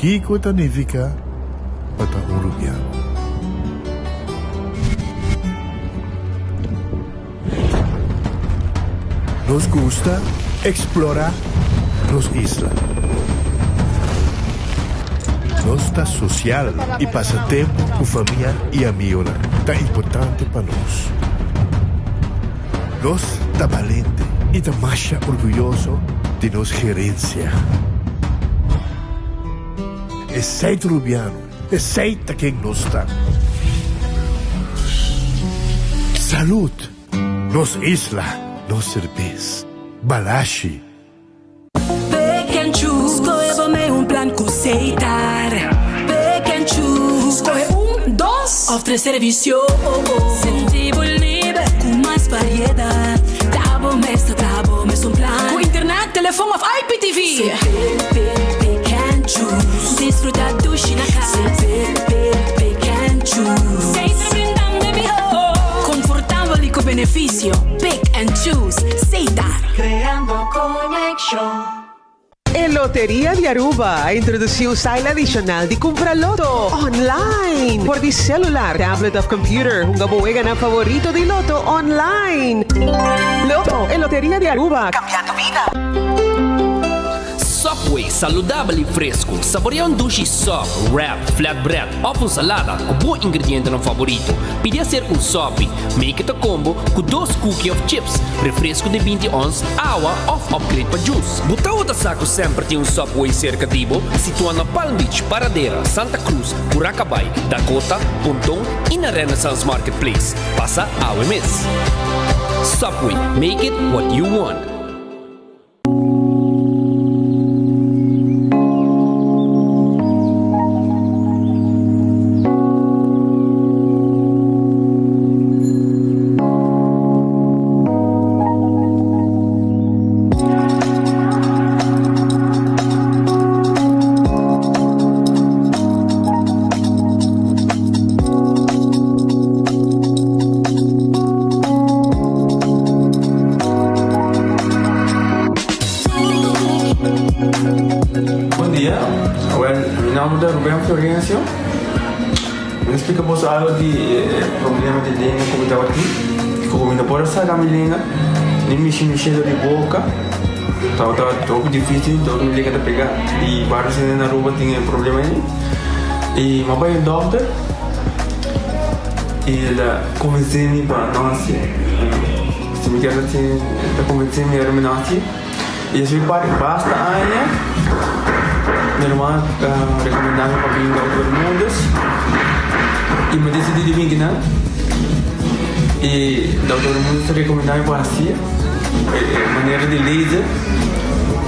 Kiko ta nifiká pa ta un rubiano. Nos gusta eksplorá nos isla. Nos ta sosial i pasa tempu ku famia i amigonan ta importante pa nos. Nos ta balente i ta masha orguyoso di nos gerensia. Esei ta Rubiano, esei ta ken nos ta. Salud! Nos isla, nos serbes. Balashi. Pick and choose, skohe bo mei un plan ku Setar. Pick and choose, skohe un, dos òf tres servisio. Sinti bo liber ku mas variedat. Ta bo mes ta traha bo mes un plan. Ku internet, telefon òf IPTV. Pick, pick, pick and choose. Disfruta dushi na kas. Pick, pick, pick and choose. Setar brindando e mihó. Konfortabel i ku benefisio. Pick and choose. Setar. Creando conexion. E Loteria di Aruba a introduci un style adicional di cumpra loto online. Por di celular, tablet of computer, hunga bo weganan favorito di loto online. Loto, e Loteria di Aruba, cambiando bida. Subway, saludabel y fresco. Saborea un dushi sub, wrap, flatbread of un salada cu bo ingredientenan favorito. Pidi hacer un sopi. Make it a combo cu dos cookie of chips, refresco di binti ons, awa of upgrade pa juice. Bo tawata sa cu semper tin un Subway cerca di bo? Situa na Palm Beach, Paradera, Santa Cruz, Curacabai, Dakota, Ponton y na Renaissance Marketplace. Pasa awe mes. Subway, make it what you want. Bon dia, awel mi nomber ta Ruben Florencio. Mi ta splika boso algo di e problema di lenga ku mi tabatin. Ku mi no por a saka mi lenga, ni mishi mi shelo di boka. Tabata hopi dificil, dor mi lenga ta pega. I varios hende na Aruba tin e problema ei. I mi a bai un dokter i el a konvensé mi pa no hasié. Si mi kier hasié, el ta konvensé mi ora mi no hasié. I despues di basta aña, mi ruman a rekomendá mi pa bin Dokter Bermudez i mi a disidí di bin kinan. I Dokter Bermudez a rekomendá mi pa hasié e manera di laser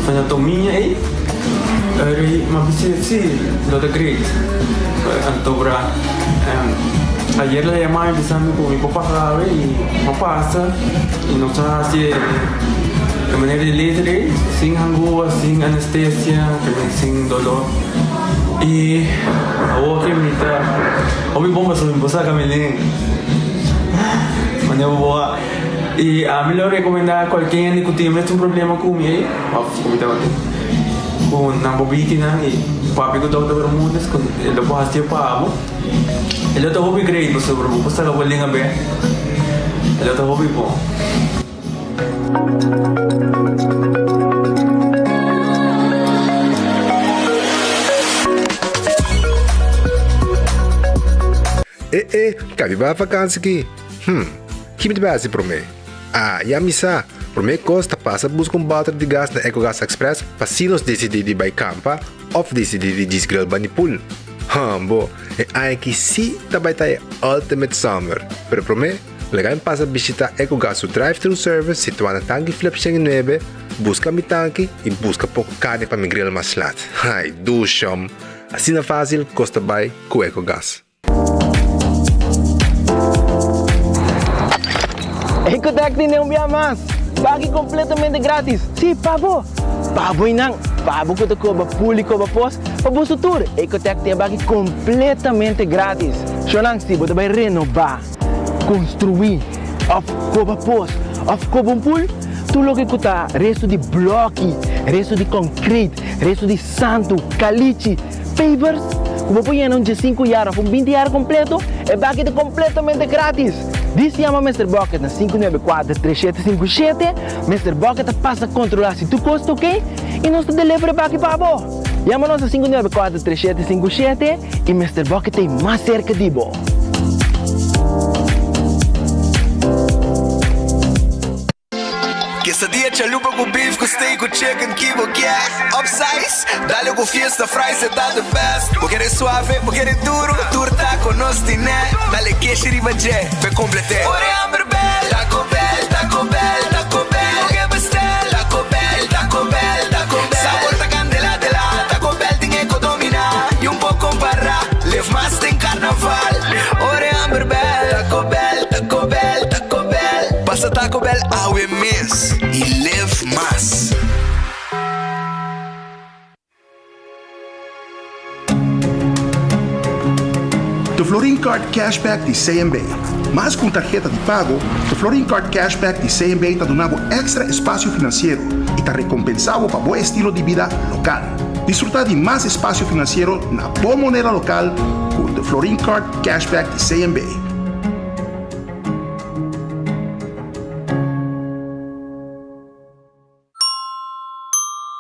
frenotomia ei. Ora mi a bisa si, lo ta great. Anto bra ayer el a yama mi bisa mi ku mi por pasa awe i mi a pasa i nos a hasi e manera di laser ei sin hangua, sin anestesia, sin dolor. I awor ke mi ta hopi bon pasobra mi por saka mi lenga. Manera bo a i ami lo rekomendá kualke hende ku tin mes un problema ku mi ei òf ku mi tabatin ku nan por bini kinan i papia ku Dòkter Bermudez ku e lo por hasié pa bo. E lo ta hopi great pasobra bo por saka bo lenga bèk. E lo ta hopi bon. E e, kabi bai vakansi ki? Hm, ki mi ta bai hasi promé? Ah, ya mi sa! Promé kos ta pasa buska un bòter di gas na Ecogas Express pa si nos disidí di bai kampa òf disidí di djis grill bani pool. Hmbo, e aña aki sí ta bai ta e ultimate summer! Pero promé, Laga mi pasa bishita Ecogas su drive-thru service situá na Tanki Flip 109, buska mi tanki i buska poko karni pa mi grill mas lat. Ai, dushom! Asina fásil kos ta bai ku Ecogas. Ecotec tene un bia mas! Baki completamente gratis! Si, pa bo! Pa bo y nan! Pa bo cu ta coba pool y coba pos, pa boso tur! Ecotec tin e baki completamente gratis! Shownan, si bo ta bay renoba, Construí of koba pos of koba un pool, tur loke ku ta resto di bloki, resto di concrete, resto di santu, kalichi. pavers ku bo por yena un diesinku yar òf un binti yar kompleto, e baki ta kompletamente gratis! Dis yama Mister Bucket na 594 3757, Mister Bucket ta pasa kontrolá si tur kos ta oké i nos ta deliver e baki pa bo! Yama nos na 594 3757 i Mister Bucket ta ei mas serka di bo! Quesadilla chalupa cu beef cu steak cu chicken ki bo kier Upsize, dale cu fiesta fries e ta the best Bo kere suave, bo kere duro, tur taco nos tine Dale keshi riba dje, p'e complete Ora e hamber bel, Taco Bell, Taco Bell, Taco Bell Bo ke bestel, Taco Bell, Taco Bell, Taco Bell Sabor ta candela de la, Taco Bell tin e co domina Y un por compara, live mas den carnaval Ora e hamber bel, Taco Bell, Taco Bell, Taco Bell. Pasa Taco Bell awe mes y live mas. De Florin Card Cashback di CMB. Mas ku un tarheta di pago, de Florin Card Cashback di CMB ta duna bo èkstra espasio finansiero i ta rekompensá bo pa bo estilo di bida lokal. Disfrutá di mas espasio finansiero na bo moneda lokal ku de Florin Card Cashback di CMB.